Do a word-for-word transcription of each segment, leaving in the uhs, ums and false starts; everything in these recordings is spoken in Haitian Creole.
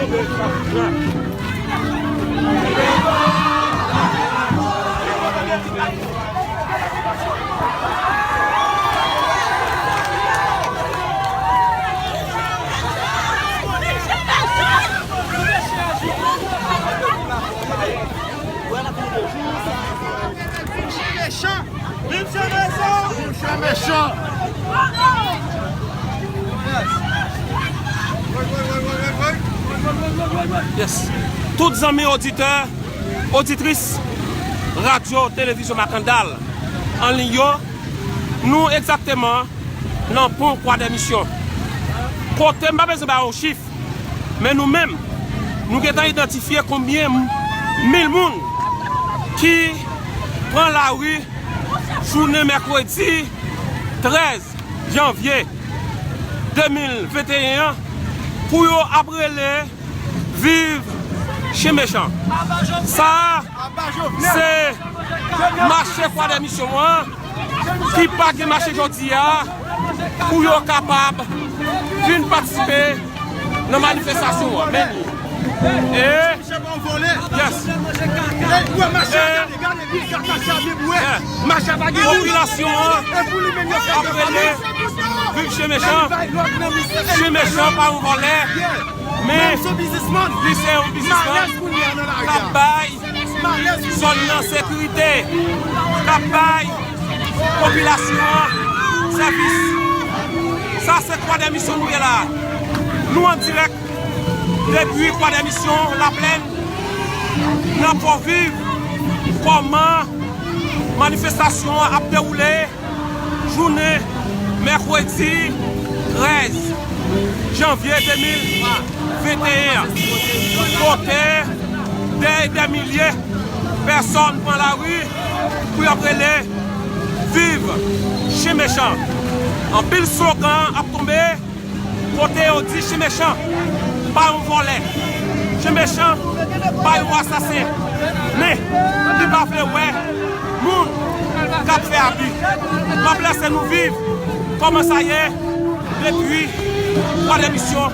Viv Chè Mechan! Viv Chè Mechan! Yes. Tout zanmi oditè, oditris radyo televizyon Makandal an liy yo, nou egzakteman nan pon Kwa dè Misyon. Kote m pa bezwen ba yon chif, men nou menm, nou gentan idantifye konbyen m- mil moun ki pran lari jounen mèkredi trèz janvye de mil venteyen an pou yo ap rele Viv Chè Mechan. Sa a, se mache Kwa dè Misyon an ki pa gen mache jodi a pou yo kapab vin patisipe nan manifestasyon an. Men li. E, yes. E, popilasyon an ap rele Viv Chè Mechan. Chè Mechan pa yon vòlè. Men li se yon biznismann k ap bay zòn nan sekirite, k ap bay popilasyon an sèvis. Sa se Kwa dè Misyon nou ye la. Nou an dirèk depi Kwa dè Misyon, Laplèn. N ap fè w viv kòman manifestasyon an ap dewoule jounen mèkredi trèz janvye de mil venteyen an, kote dè, dè milye pèsòn pran lari pou y ap rele Viv Chè Mechan. Anpil slogan ap tonbe, kote yo di Chè Mechan pa yon vòlè, Chè Mechan pa yon asasen, men li pa vle wè moun k ap fè abi. M ap lese nou viv kòman sa ye depi Kwa dè Misyon.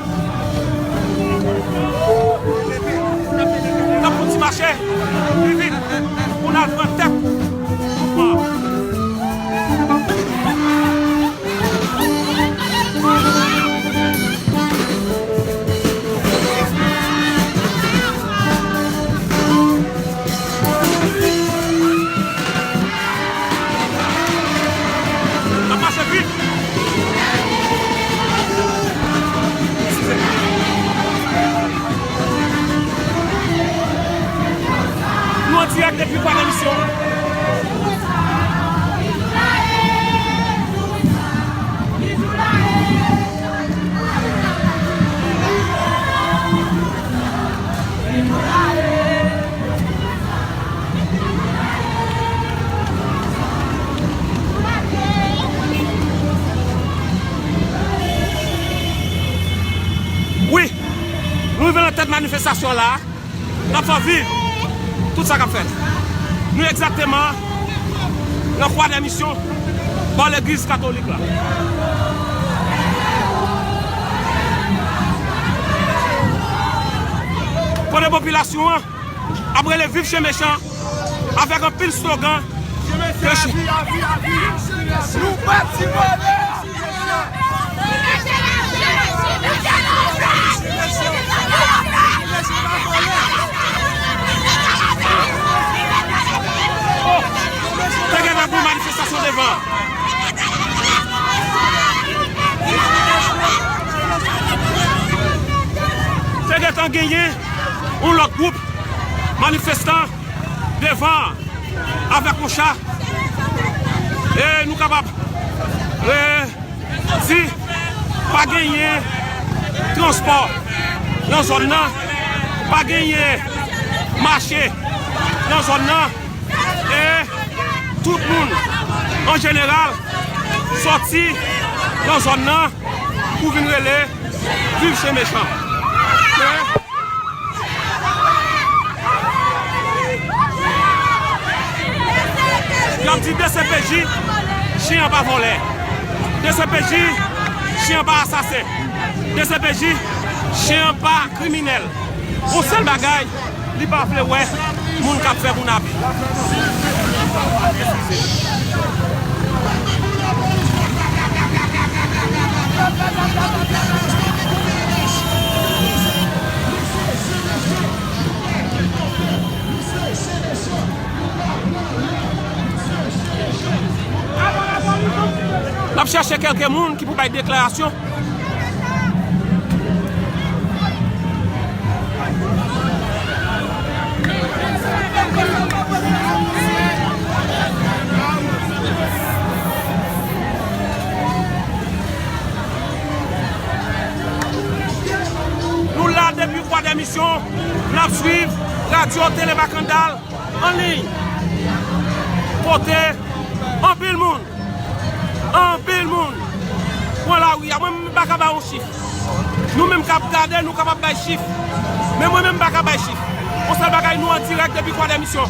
N ap fouti mache pi vit pou n al pran tèt mouvman an. N ap mache vit. Nou an dirèk depi Kwa dè Misyon. Wi, nou rive nan tèt manifestasyon la. N ap fè w viv tout sa k ap fèt. Nou egzakteman nan Kwa dè Misyon, bò legliz katolik la. Kote popilasyon an ap rele Viv Chè Mechan avèk anpil slogan. Nou pati vòlè! Te gentan gen manifestasyon devan. Te gentan genyen yon lòt gwoup manifestan devan avèk yon cha. E nou kapab, e, di pa genyen transpò nan zòn nan, pa genyen mache nan zòn nan, e tout moun an jeneral sòti nan zòn nan pou vin rele Viv Chè Mechan. E Y ap di D C P J, chen an pa vòlè. D C P J, chen an pa asasen. D C P J, Chen an pa kriminèl. Yon sèl bagay, li pa vle wè moun k ap fè moun abi. N ap chèche kèlke moun ki pou bay deklarasyon. Nou la depi Kwadèmisyon, n ap swiv Radyo Tele Makandal an liy. Kote anpil moun, anpil moun pran lari a. Mwen menm m pa ka ba yon chif. Nou menm k ap gade, nou kapab bay chif. Men mwen menm m pa ka bay chif. Yon sèl bagay, nou an dirèk depi Kwadèmisyon.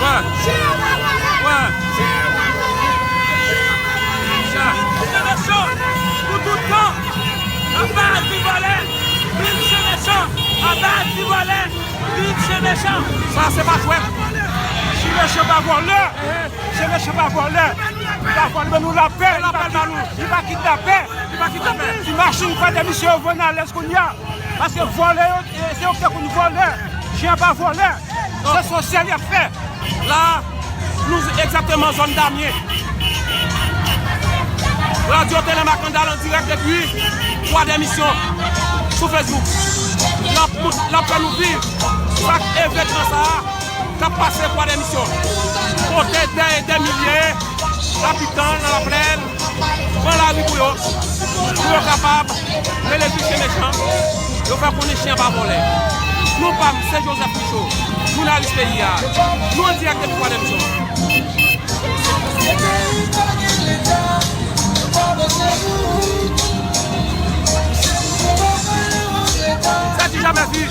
Wè. Wè. Pou tout tan. Aba ti vòlè. Viv chen mechan. Aba ti vòlè. Viv chen mechan. Sa se pa jwèt. Chen mechan pa vòlè. Chen mechan pa vòlè. Pa vòlè, ban nou lapè. Li pa kidnapè. Li pa kidnapè. Ti machin Kwadèmisyon yo voye nan lès kounye a. Paske vòlè yo, e, se yo ki te konn vòlè. Chen an pa vòlè. Se sosyal y ap fè. La, nou egzakteman zòn Damyen. Radyo Tele Makandal an dirèk depi Kwadèmisyon sou Facebook. L ap, l ap fè nou viv chak evènman sa a k ap pase Kwadèmisyon. Kote dè e dè milye abitan nan Laplèn pran lari pou yo, pou yo kapab rele viv chen mechan, yo fè konnen chen an pa vòlè. Non pa m, se Joseph Michaud, jounalis peyi a. Nou an dirèk depi Kwadèmisyon. Sa ki jamè fi.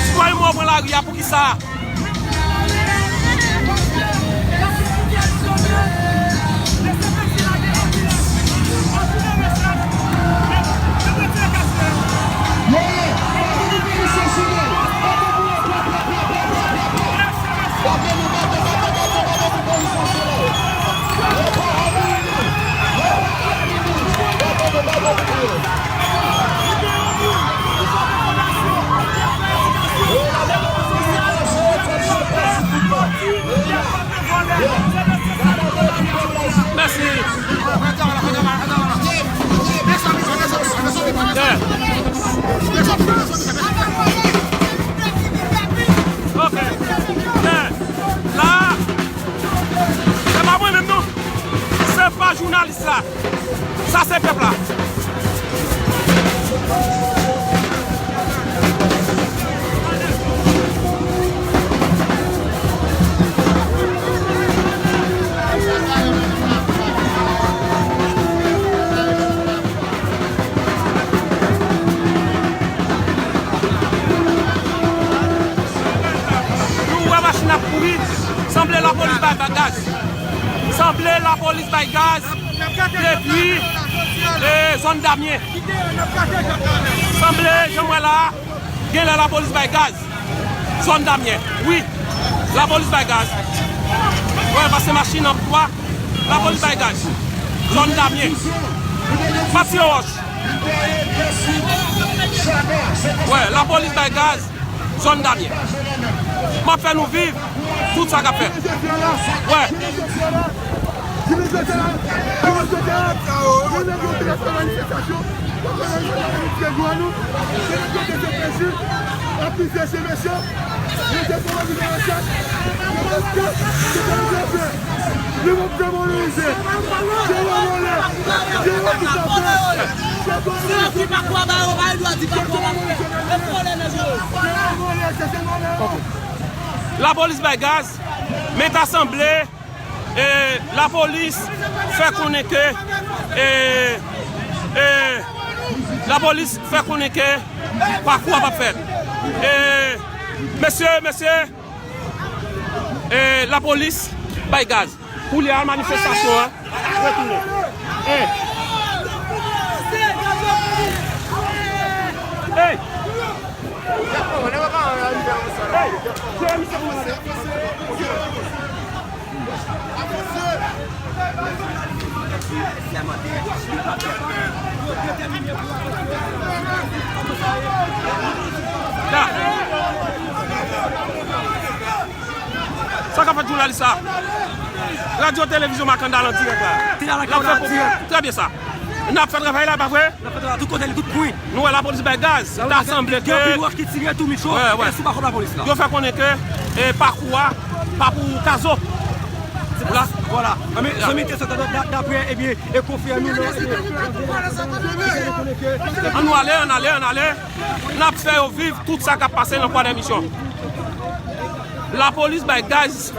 Sitwayen mwen pran lari a poukisa? Mèsi. Yeah. Ok. Yeah. La, se pa mwen menm non. Se pa jounalis la. Sa se pèp la. Nou wè machin ap kouri, sanble lapolis bay gaz. Sanble lapolis bay gaz depi, eh, zòn Damyen. Sanble, jan m wè la, genlè lapolis bay gaz. Zòn Damyen, wi. Lapolis bay gaz. Wè, pase machin an twa. Lapolis bay gaz. Zòn Damyen. Pa tire wòch. Wè, lapolis bay gaz. Zòn Damyen. M ap fè nou viv tout sa k ap fèt. Wè. Lapolis bay gaz, men ta sanble, e, lapolis fè konnen ke, e, e, lapolis fè konnen ke pakou a p ap fèt. E, mesye, mesye, e, lapolis bay gaz. Koulye a, manifestasyon an retounen. E, Hey! Sa k ap fèt jounalis la? Radyo Televizyon Makandal an dirèk la. N ap fè pou... Trè byen sa. N ap fè travay la, pa vre? N ap fè travay tout kote, li tout kwen. Nou wè lapolis bay gaz, ta sanble ke... Gen pil wòch ki tire tou, Micho, e sou bakòp lapolis la. Yo fè konnen ke, e, pakou a pa pou Kazo. Vwala. Vwala. Zanmi, zanmi, te sot daprè, ebyen, e konfime nou, non, ebyen. Ann nou ale, ann ale, ann ale. N ap fè yo viv tout sa k ap pase nan Kwa Dèmisyon. Lapolis bay gaz,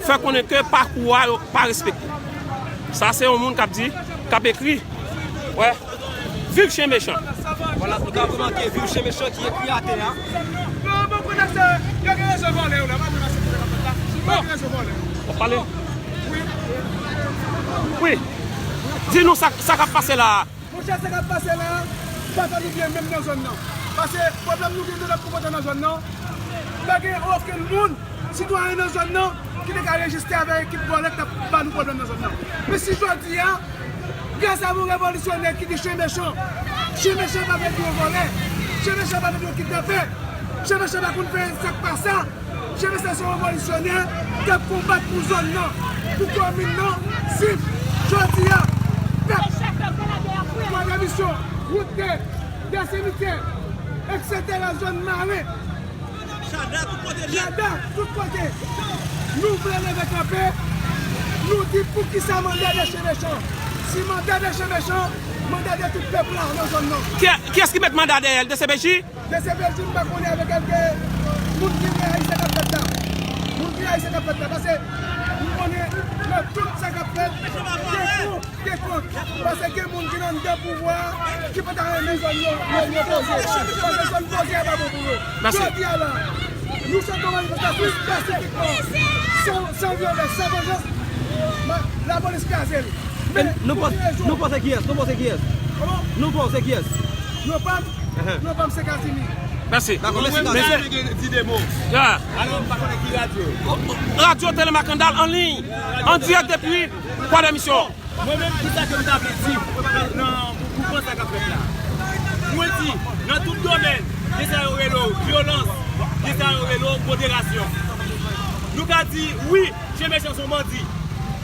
fè konnen ke pakou a yo pa respekte. Sa se yon moun k ap di, k ap ekri. Wè. Viv chen mechan. Vwala, nou ka remake, viv chen mechan ki ekri atè a. Non, bon, konnen se, yo gen rezon vòlè yo la, pa vin aksepte sa k ap fèt la. Yo gen rezon vòlè. W ap pale? Wi. Wi. Di nou sa, sa k ap pase la a. Monchè, sa k ap pase la a, pa fè nou byen menm nan zòn nan. Paske pwoblèm nou gen nan pou kontan nan zòn nan. Pa gen okenn moun, sitwayen nan zòn nan, ki te ka rejiste avèk ekip vòlè k t ap ba nou pwoblèm nan zòn nan. Men si jodi a, gras a yon revolisyonè ki di chen mechan, chen mechan pa vle di yon vòlè, chen mechan pa vle di yon kidnapè, chen mechan pa konn fè sa k pa sa, chen mechan se yon revolisyonè k ap konbat pou zòn nan, pou komin nan, si jodi a, pèp, Kwa Dèmisyon, wout de, de simityè, etsetera, zòn Maren, Jada, tout kote. Jada, tout kote. Nou vle leve kanpe, nou di poukisa manda de chen mechan. Si manda de chen mechan, manda de tout pèp la nan zòn nan. Ki, kiyès ki met manda dèyè l? D C P J? D C P J, m pa konnen avèk kèlke moun ki rayi sa k ap fèt la. Moun ki rayi sa k ap fèt la. Paske m konnen nan tout sa k ap fèt, gen pou, gen kont. Paske gen moun ki nan anndan pouvwa a, ki pa ta renmen zòn yo, yo, yo poze. Paske zòn poze a pa bon pou yo. Jodi a la, nou sot nan manifestasyon pasifikman, san, san vyolans, san vanjans, ma, lapolis kraze l. Men, nou pou ki rezon? Nou panse kiyès? Nou panse kiyès? Kòman? Nou panse kiyès? Yo pa m, yo pa m, se Casimir. Mèsi. Dakò, mèsi, mèsi. Mwen menm, Casimir gen ti de mo. Alò, m pa konnen ki radyo. Radyo Tele Makandal an liy, an dirèk depi Kwa Dèmisyon. Mwen menm, kisa ke m ta vle di nan mouvman sa k ap fèt la? Mwen di, nan tout domèn, gen sa yo rele w vyolans, gen sa yo rele w moderasyon. Nou ka di, wi, chen mechan se yon bandi,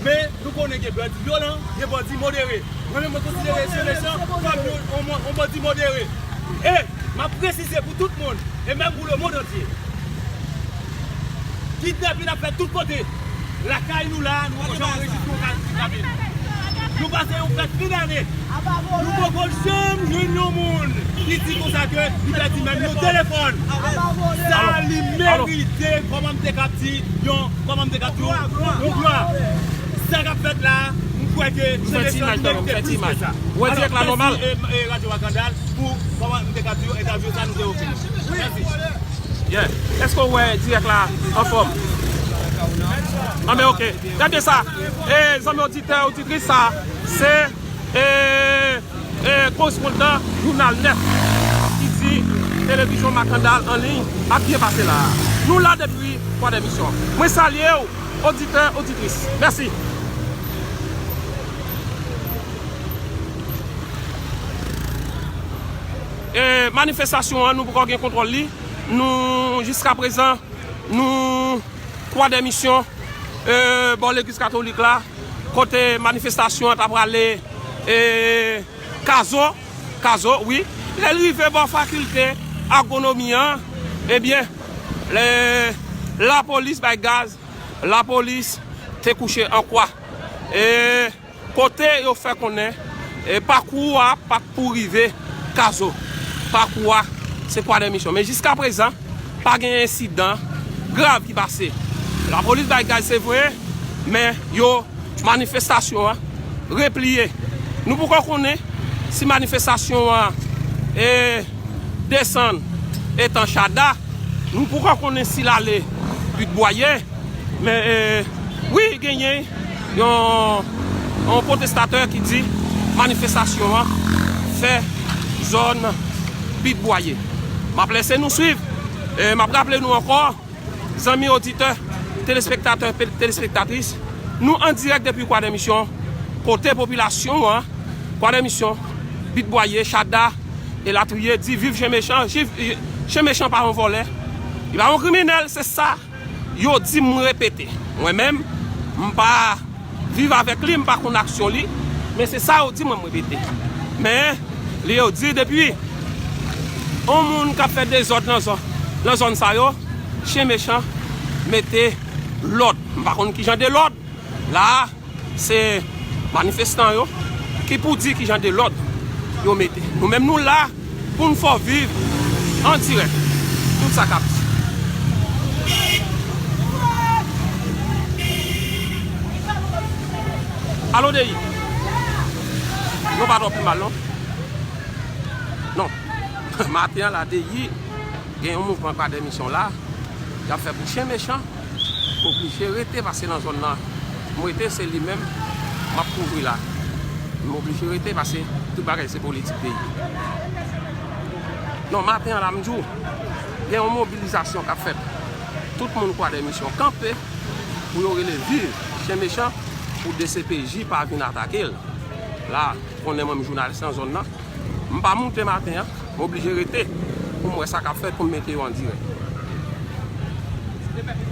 men nou konnen gen bandi vyolan, gen bandi modere. Mwen menm, mwen konsidere chen mechan kòm yon, yon, yon bandi modere. E m ap presize pou tout moun, e menm pou lemonn antye. Kidnapin ap fèt tout kote. Lakay nou la, nou pa janm anrejistre yon ka kidnapin. Nou pase yon fèt fin ane. Nou poko janm jwenn yon moun ki di konsa ke li pèdi menm yon telefòn. Sa li merite, kòman m te ka di, yon, kòman m te ka di, yon glwa. Sa k ap fèt la, m kwè ke se mesaj nou merite plis ke sa. Alò, mèsi, e, e, Radyo Makandal pou, kòman m te ka di, entèvyou sa nou te ofri. Mèsi. Yeah. Èske w wè dirèk la anfòm? Anben, oke. Gade sa. E, zanmi oditè, oditris, sa se, e, e, korespondan Jounal Nèf ki di televizyon Makandal an liy ap byen pase la. Nou la depi Kwa Dèmisyon. Mwen salye w, oditè, oditris. Mèsi. E, manifestasyon an, nou poko gen kontwòl li. Nou, jiskaprezan, nou Kwa Dèmisyon, e, bò legliz katolik la, kote manifestasyon an ta prale, e, Kazo, Kazo, wi. Lè l rive bò fakilte agwonomi an, ebyen, lè lapolis bay gaz, lapolis te kouche an kwa. E, kote yo fè konnen, e, pakou a pa t pou rive Kazo. Pakou a, se Kwa Dèmisyon. Men jiskaprezan, pa gen ensidan grav ki pase. Lapolis bay gaz, se vre, men yo, manifestasyon an repliye. Nou poko konnen si manifestasyon an, e, desann etan Chada. Nou poko konnen si l ale Bit Bwaye. Men, e, wi, genyen yon, yon pwotestatè ki di manifestasyon an fè zòn Bit Bwaye. M ap lese nou swiv. E m ap raple nou ankò, zanmi oditè, telespektatè, pe-, telespektatris, nou an dirèk depi Kwadèmisyon, kote popilasyon an, Kwadèmisyon, Bit Bwaye, Chada, elatriye, di viv chen mechan, viv, chen mechan pa yon vòlè, li pa yon kriminèl, se sa yo di m repete. Mwen menm, m pa viv avèk li, m pa konn aksyon li, men se sa yo di mwen m repete. Men, li yo di depi yon moun k ap fè dezòd nan zòn, nan zòn sa yo, chen mechan mete lòd. M pa konn ki jan de lòd. La a, se manifestan yo ki pou di ki jan de lòd yo mete. Nou menm nou la pou n fè w viv an dirèk tout sa k ap di. Alo Deyi. Nou pa twò pi mal non. Non. Maten an la Deyi gen yon mouvman Kwadèmisyon la y ap fè pou chen mechan. M oblije rete pase nan zòn nan. M rete, se li menm m ap kouvri la. M oblije rete pase tout bagay se politik peyi. Non, maten an la m di w, gen yon mobilizasyon k ap fèt. Tout moun Kwadèmisyon kanpe pou yo rele viv chen mechan pou D C P J pa vin atake l. La, konnen mwen m jounalis nan zòn nan. M pa moute maten an, m oblije rete pou m wè sa k ap fèt pou m mete yo an dirèk.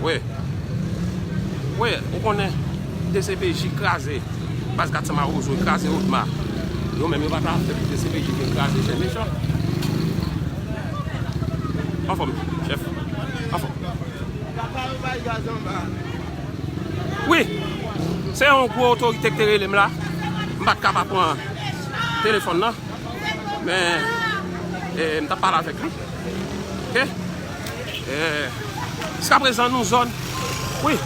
Wi. Wi, ou konnen D C P J kraze baz kat san Mawozo, kraze Odma. Yo menm yo pa ta fè pou D C P J vin kraze chen mechan. Anfòm, chèf. Anfòm. Wi, se yon gwo otorite ki te rele m la. M pa t ka pa pran telefòn nan. Men, e, m t ap pale avèk li. Oke? E, jiskaprezan, nou zòn. Wi.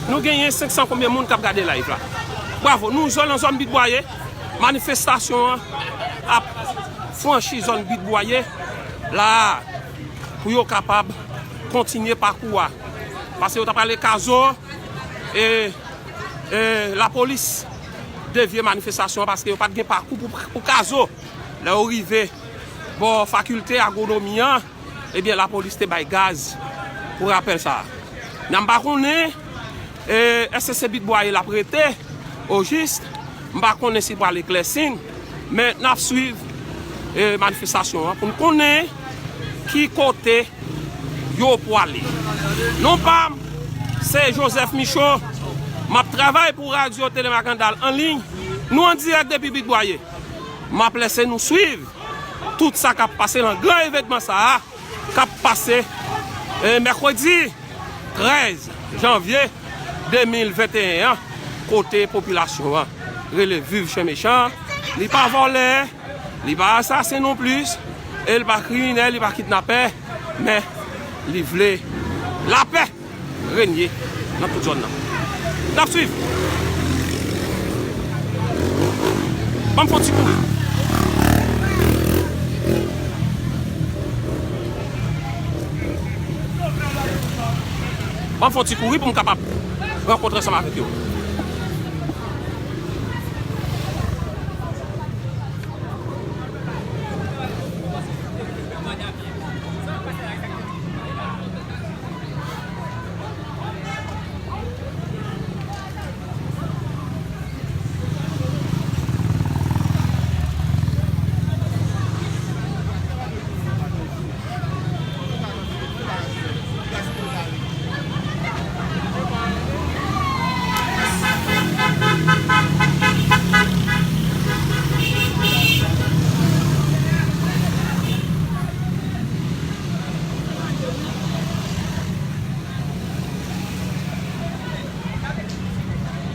Nou genyen senk san konbyen moun k ap gade live la. Bravo. Nou zòn, nan zòn Bit Bwaye. Manifestasyon an ap franchi zòn Bit Bwaye. La, pou yo kapab kontinye pakou a. Paske yo t ap prale Kazo, e, e, lapolis devye manifestasyon an paske yo pa t gen pakou pou, pou Kazo. Lè yo rive bò fakilte agwonomi an, ebyen, lapolis te bay gaz pou rapèl sa a. Nan m pa konnen, e, èske se Bit Bwaye l ap rete, ojis, m pa konnen si l pral eklèsi n, men n ap swiv, e, manifestasyon an pou n konnen ki kote yo pwale. Non pa m, se Joseph Michaud. M ap travay pou Radyo Tele Makandal an liy. Nou an dirèk depi Bit Bwaye. M ap lese nou swiv tout sa k ap pase nan gran evènman sa a k ap pase, e, mèkredi trèz janvye de mil venteyen an, kote popilasyon an rele viv chen mechan. Li pa vòlè, li pa asasen non plis, e li pa kriminèl, li pa kidnapè, men li vle lapè renye nan tout zòn nan. N ap swiv. Ban m fè yon ti kouri. Ban m fè yon ti kouri pou m kapab rankontre ansanm avèk yo.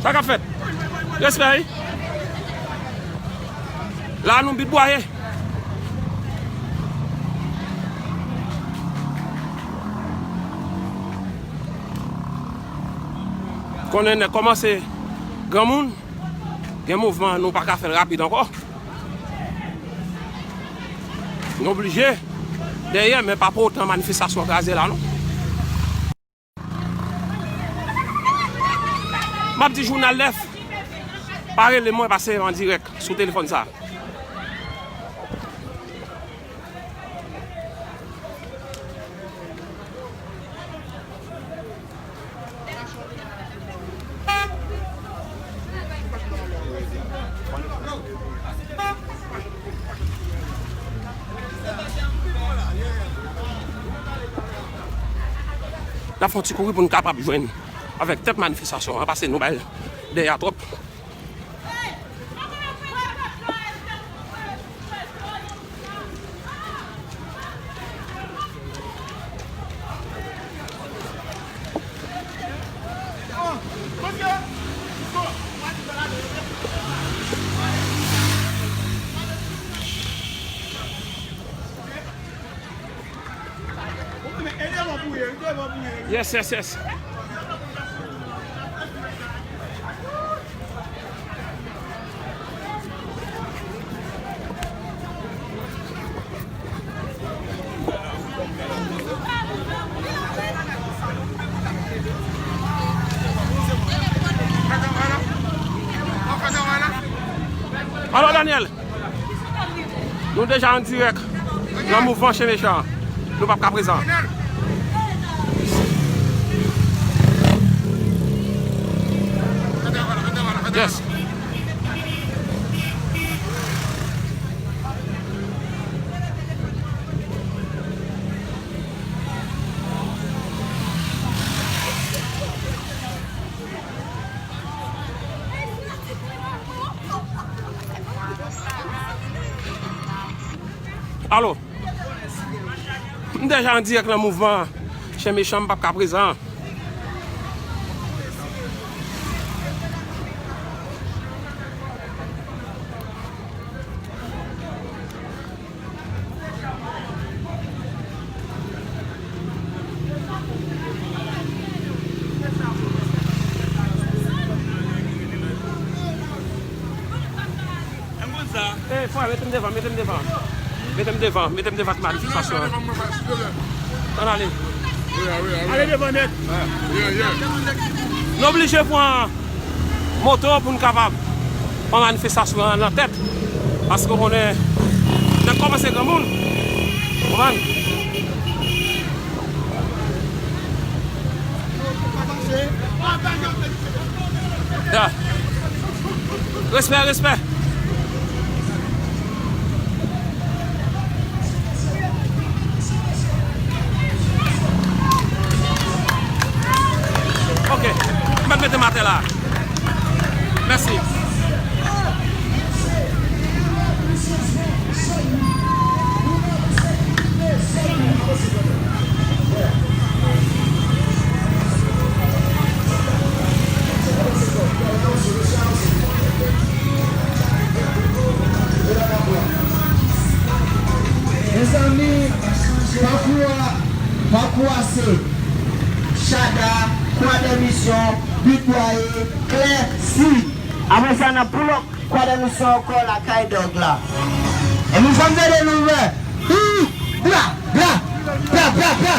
Sa k ap fèt? Respè, wi. La nou Bit Bwaye. Konnen nèg kòmanse granmoun, gen mouvman, nou pa ka fè l rapid ankò. Nou oblije dèyè, men pa pou otan manifestasyon kraze la, non. M ap di jounal nèf, pa rele mwen, pase an dirèk sou telefòn sa. N ap fè yon ti kouri pou n kapab jwenn avèk tèt manifestasyon an, paske nou bay dèyè a twòp. Yes, yes, yes. Alò, Daniel, nou deja an dirèk nan mouvman Chen Mechan. Nou p ap ka prezan. Yes. Alo. M deja an dirèk nan mouvman an. Chen Mechan, m p ap ka prezan. Eh, frè, mete m devan, mete m devan. Mete m devan, mete m devan ti manifestasyon an. Ann ale. Ale devan nèt. Nou oblije pran moto pou n kapab pran manifestasyon an nan tèt. Paske w konnen, nèg kòmanse granmoun. Konprann? Ya. Respè, respè. Ok. M mèt mete m atè la. Mèsi. Mezanmi, pakou a, pakou a se Chada, Kwadèmisyon, Big Boy, Klè, Si. Apre sa, n ap pull up. Kwadèmisyon ankò lakay dòg la. E nou fè m tande nou fè. Hi! Bla! Bla! Bla! Bla! Bla!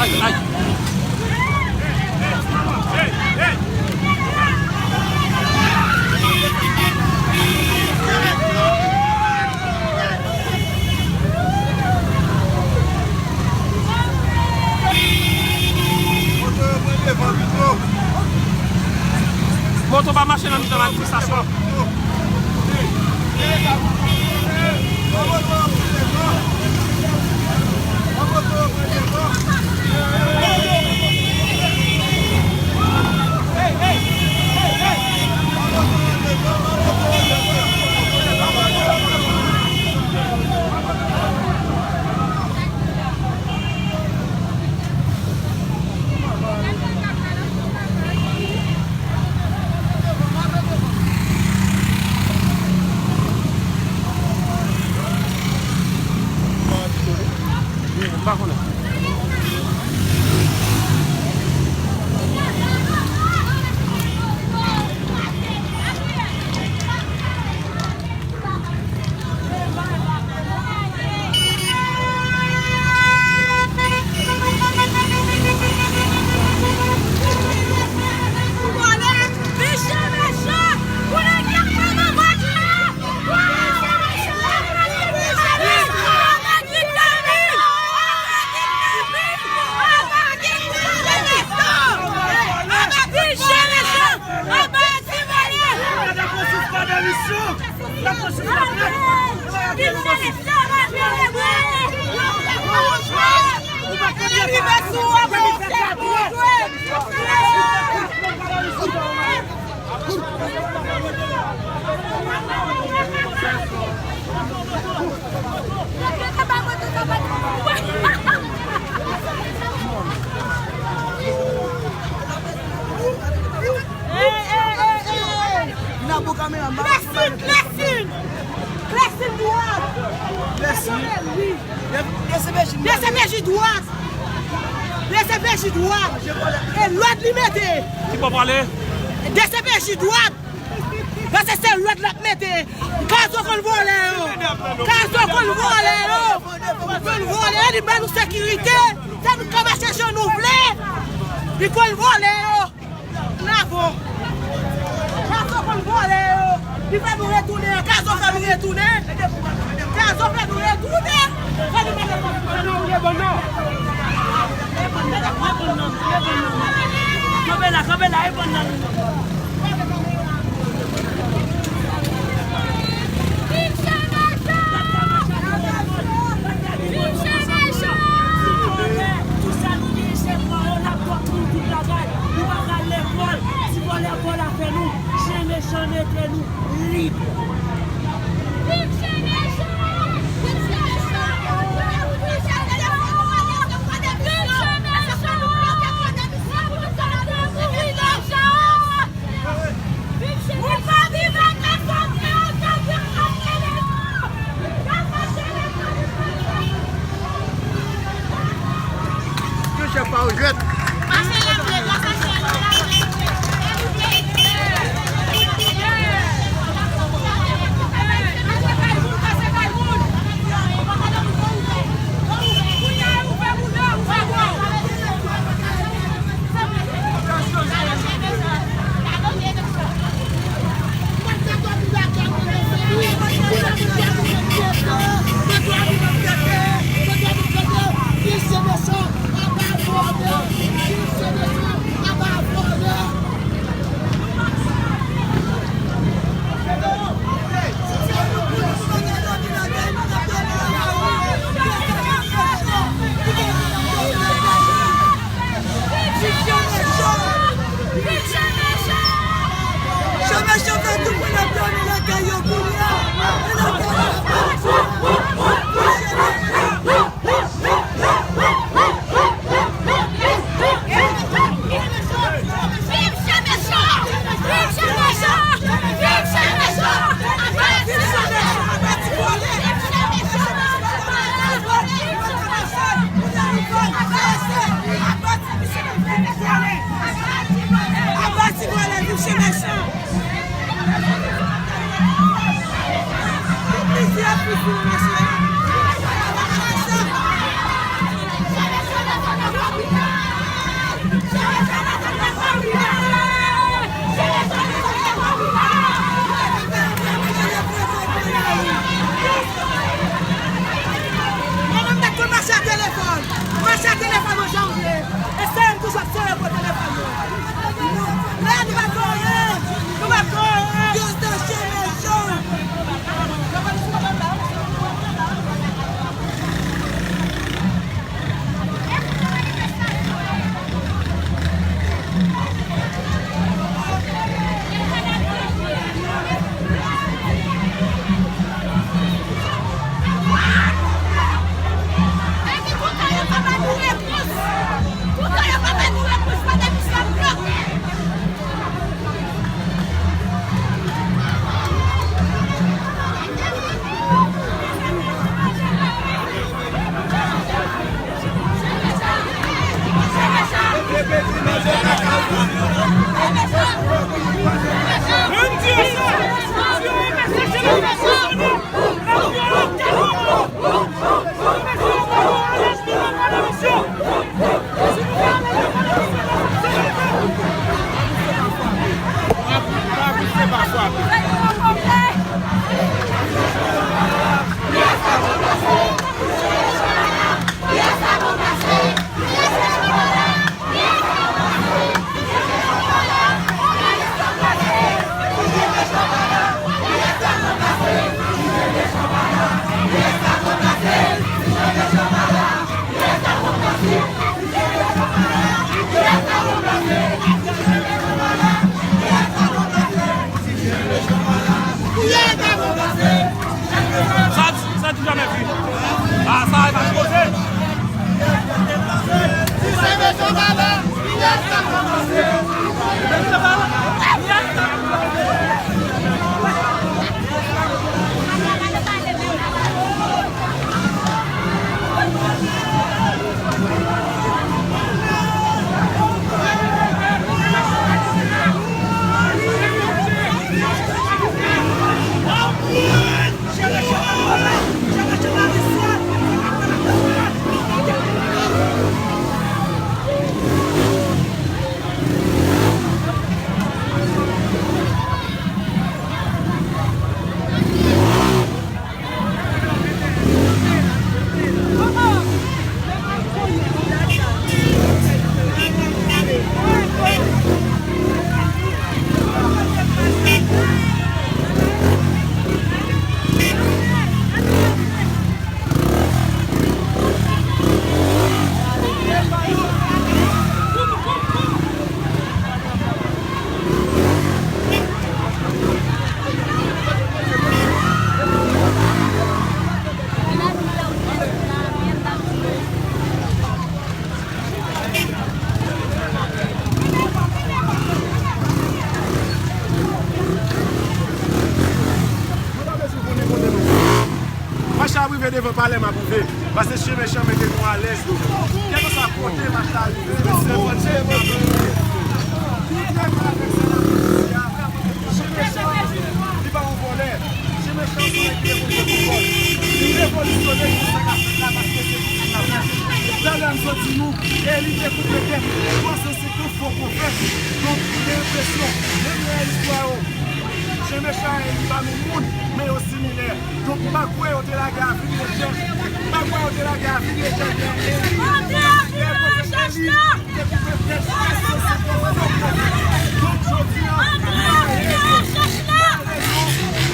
Ay, ay. Moto pa mache nan mitan manifestasyon. Pa konnen. N ap bo kamera, m pa Clestin, Clestin! Clestin dwat! Clestin! Wi. D C P J dwat! D C P J dwat! E lòd li mete! Ki bò pale? D C P J dwat! Paske se lòd l ap mete. Gazo konn vòlè yo. Gazo konn vòlè yo. Konn vòlè yo, li ban nou sekirite. Se nou ka mache jan nou vle. Li konn vòlè yo. Bravo. Gazo konn vòlè yo. Li fè nou retounen. Gazo fè nou retounen. Gazo fè nou retounen. Fè nou mete kòb nou nan. Kanpe la, kanpe la, e bann nan. Ti vòlè vòlè fè nou, chen mechan mete nou lib. Ke chèf pa ou jwèt. Jamais vu. Ah, sa e pa poze. Mach la ap rive devan palè m ap rive. Paske chen mechan mete nou alèz devan. Kèlkeswa kote mach la rive, tout lè mwen avèk sa n ap di a, chen mechan, li pa yon vòlè. Chen mechan se yon nèg ki revolisyone pou kò l. Li revolisyone pou sa k ap fèt la paske se pou sa k ap fèt. Talè a m sot di nou, e li te koupe tèt. Panse se te fo pwofèt. Donk, m gen enpresyon, menm lè istwa yo, chen mechan e li pa nou moun, men yo similè. Donk, m pa kwè yo te lage avil lejè. M pa kwè yo te lage avil lejè. Antre avil nan rechèch la! Antre avil nan rechèch la! Donk, jodi a,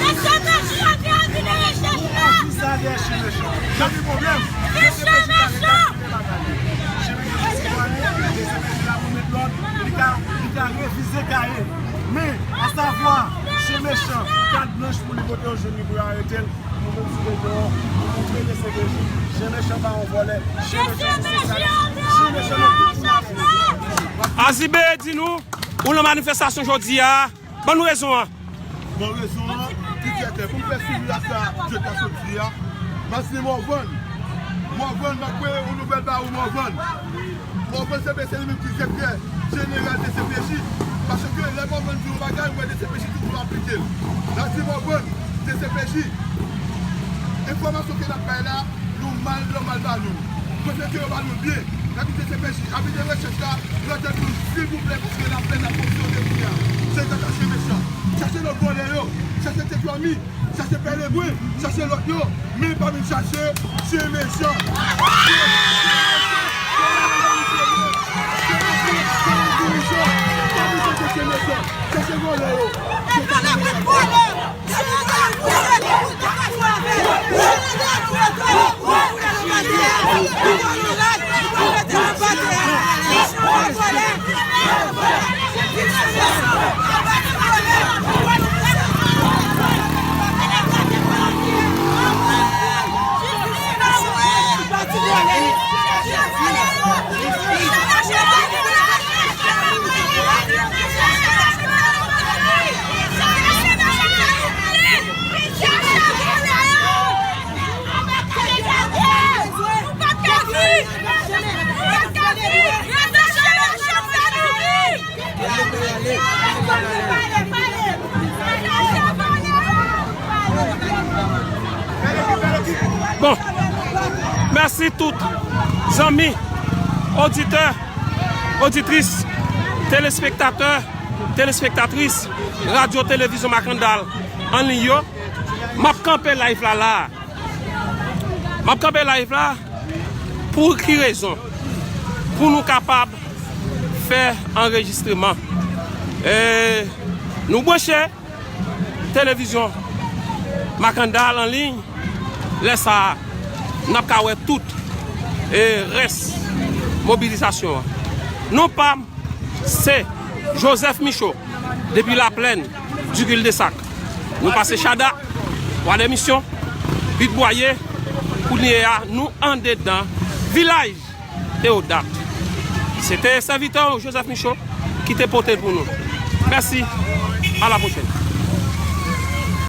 mesye, mesye, antre avil nan rechèch la! Sa dèyè chen mechan. Pa gen pwoblèm. Mesye, chen mechan! Chen mechan sitwayen, mesye, mesye la pou met lòd, li ka, li ka revize kaye. Men, asavwa, chen mechan, kat blanch pou li pote, yo jwenn li pou yo arete l. Nou menm sou rezo, nou montre D C P J, chen mechan pa yon vòlè, chen mechan se sosyalist, chen mechan nan tout moun ap viv. Azibe di nou, ou nan manifestasyon jodi a, ban nou rezon an. Bon, rezon an, ki trè klè, pou m fè swivi ak sa Djed ta sot di a, m ap di Morvan, Morvan, m ap voye yon nouvèl ba ou, Morvan. Morvan St. Pierre se li menm ki direktè jeneral D C P J. Paske lè Morvan di yon bagay, ou wè D C P J toujou aplike l. N ap di Morvan, D C P J, enfòmasyon ke n ap bay la, nou mal, nou mal ba nou. Kote ke yo ba nou l byen. N ap di D C P J, abitye rechèch la, rete nou, silvouplè, paske n ap fè n ap fonksyone kounye a. Se sa k ap chache mechan. Chache lòt vòlè yo, chache Tchèk Lòmi, chache Pè Lebren, chache lòt yo, men pa vin chache chen mechan. Chache vòlè yo. Bon, mèsi tout zanmi, oditè, oditris, telespektatè, telespektatris Radyo Televizyon Makandal an liy yo. M ap kanpe live la la. M ap kanpe live la pou ki rezon? Pou nou kapab fè anrejistreman. E, nou branche televizyon Makandal an liy. Lè sa a, n ap ka wè tout, e, rès mobilizasyon an. Non pa m, se Joseph Michaud, depi Laplèn, du Cul-de-Sac. Nou pase Chada, Wa dè Misyon, Pit Bwaye, Kounye a, nou andedan vilaj Teodat. Se te sèvitè w, Joseph Michaud, ki te pote l pou nou. Mèsi. A la pwochèn.